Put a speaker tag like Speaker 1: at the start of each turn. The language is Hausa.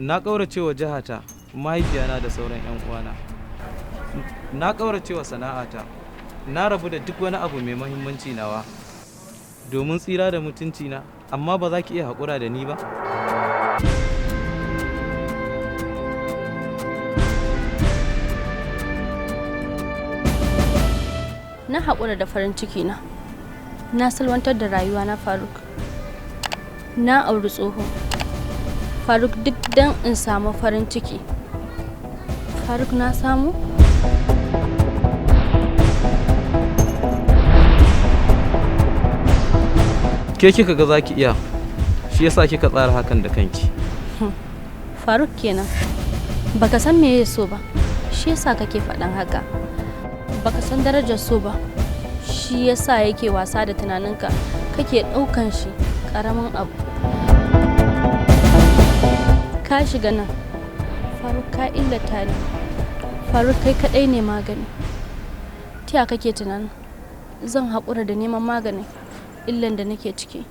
Speaker 1: Na ƙauracewa jihata, mahaifiyana da sauran 'yan uwana. Na ƙauracewa sana'ata. Na rabu da duk wani abu mai mahimmanci nawa domin tsira da mutuncina, amma ba za ki iya haƙura da ni ba?
Speaker 2: Na haƙura da farin ciki na. Na salwantar da rayuwa na, Faruk. Na auri tsoho. Faruk, duk dan in samu farin ciki. Faruk, na samu?
Speaker 1: Ke kika ga za ki iya, shi yasa kika tsara hakan da kanki.
Speaker 2: Faruk kenan. Baka san me ya so ba, shi yasa kake faɗan haka. Baka san darajar so ba, shi yasa yake wasa da tunaninka, kake ɗaukan shi ƙaramin abu. Ka shiga nan, Faruk, ka illata ni. Faruk, kai kaɗai ne magani. Ta kake tunanin zan haƙura da neman maganin illan da nake ciki?